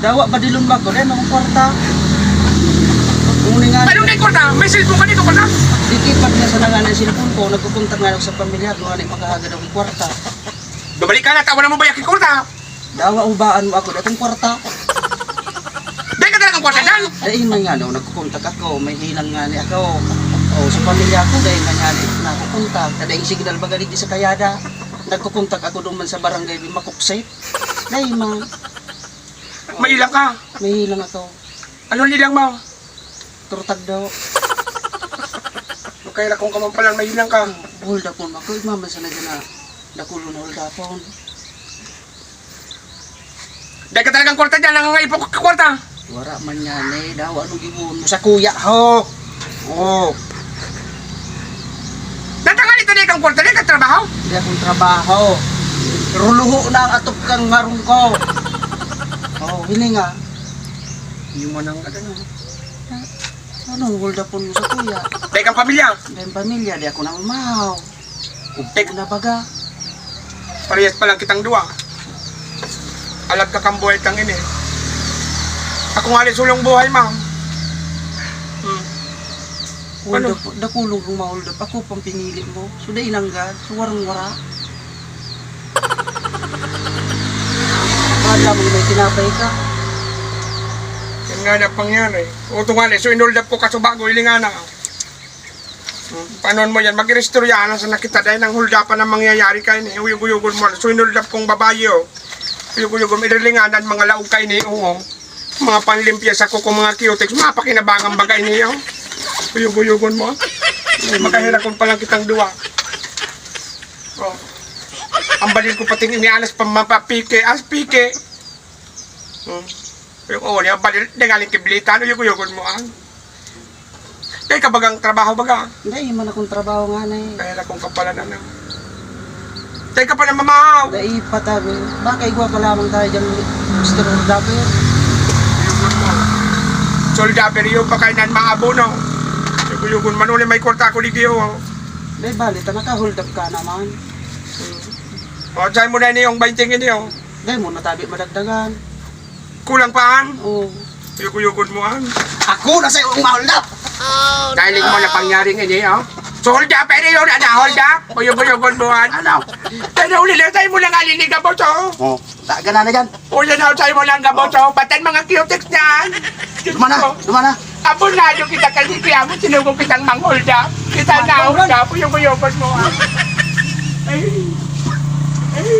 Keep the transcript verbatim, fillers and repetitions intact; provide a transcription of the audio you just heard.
Dawa, badilon ba ko? Dai man akong kwarta. Kung ni nga, Anong may kwarta? May cellphone ka dito, kwarta? Di kipag na sana nga ng cellphone ko, nagkukontak nga ako sa pamilya, kung ano yung makahagad akong kwarta. Bumalik ka na, tawanan mo ba yung kwarta? Dawa, hubaan mo ako, datong kwarta. Dai ka talagang kwarta dyan? Dai man nga, no, nagkukontak ako, may hilang nga ni ako. O, sa pamilya ko, dai man nga ni nakukontak. Kada yung signal ba ganit sa kayada? Nagkukontak ako doon man sa barangay, Makuksit. Dai man. May ilang ka? May hilang ako. Anong ilang mo? Turtag daw. Kaya kung ka man palang may ilang ka. Hold up mo ako. Igmaman sa na dyan na dakulo na hold upon. Dai ka talagang kwarta dyan. Nangangaipon ka kwarta. Wara man yan eh. Daw ano gibuon mo sa kuya ho? Oh. Natangali ta di kang kwarta, di ka trabaho? Di akong trabaho. Ruluho na ang atop kang harong ko. Oh, hiling ah. Yung manang ano? Anong hold upon mo sa kuya? Dai kang pamilya? Dai pamilya, di ako nang umahaw. Tek- Upo na baga. Parehas pa lang kitang duwa. Alag ka kang buhay kang ini. Ako nga rin sulong buhay, ma'am. Hmm. Hold Ano? up, dakulong kung ma-hold up. Ako pang pinili mo. So, dai nanggad. So, warang wara. Baka mo may tinapay ka. Yan nga na pangyari. O, tungali. So, in-hold up ko kaso bago, ilingan na. Hmm, panon mo yan, mag-iristoryahan na sana kita dahil nang hold up ang mangyayari kaini. Uyog-uyogon mo, so in-hold up kong babae, oh. Uyog-uyogon mo, irilinganan, mga laog kaini, oo. Mga panlimpya sa kuko, mga cutex, mapakinabangan baga ini, oh. Uyog-uyogon mo. Makahirakon pa lang kitang duwa. Oh. Ang balil ko pating inianas pa mapapike, as pike. Hmm. Pero oo, niya balil, di galing kiblitan, uyog-uyogon mo, ah. Dai ka bagang trabaho baga? Dai man akong trabaho nga na eh. Kaya na kung kapalanan na. Dai ka pa na mamahaw. Dai pa tabi. Baka igwa ka lamang tayo dyan, Mister Hold Upper. Uyog-uyogon mo. Sold upper, yung pa kayo nan mga abono. Uyog-uyogon, manuli may kwarta ko digdi, oh. Dai bali, ta naka-hold up ka naman. O, saan mo na ini yung bainting ini, oh? Dai mo natabi madagdagan. Kulang pa, an? Oo. Uyog-uyogon mo, an? Ako na sa'yo ang ma-hold up! Dahil mo na pangyaring ini, oh. So, hold up, pwede yun, ano, hold up? Uyog-uyogon mo, an? Ano? Kaya uli na tayo mo lang alin ni Gabos, oh. Oh, taga na na dyan. O, yan, oh, tayo mo lang Gabos, oh. Patan mga cutex niyan. Duma na, duma na. Abonado kita kasi kaya mo, sinugo kitang mang-hold up. Kita na, hold up, uyog-uyogon mo, ah. Ay. Ay.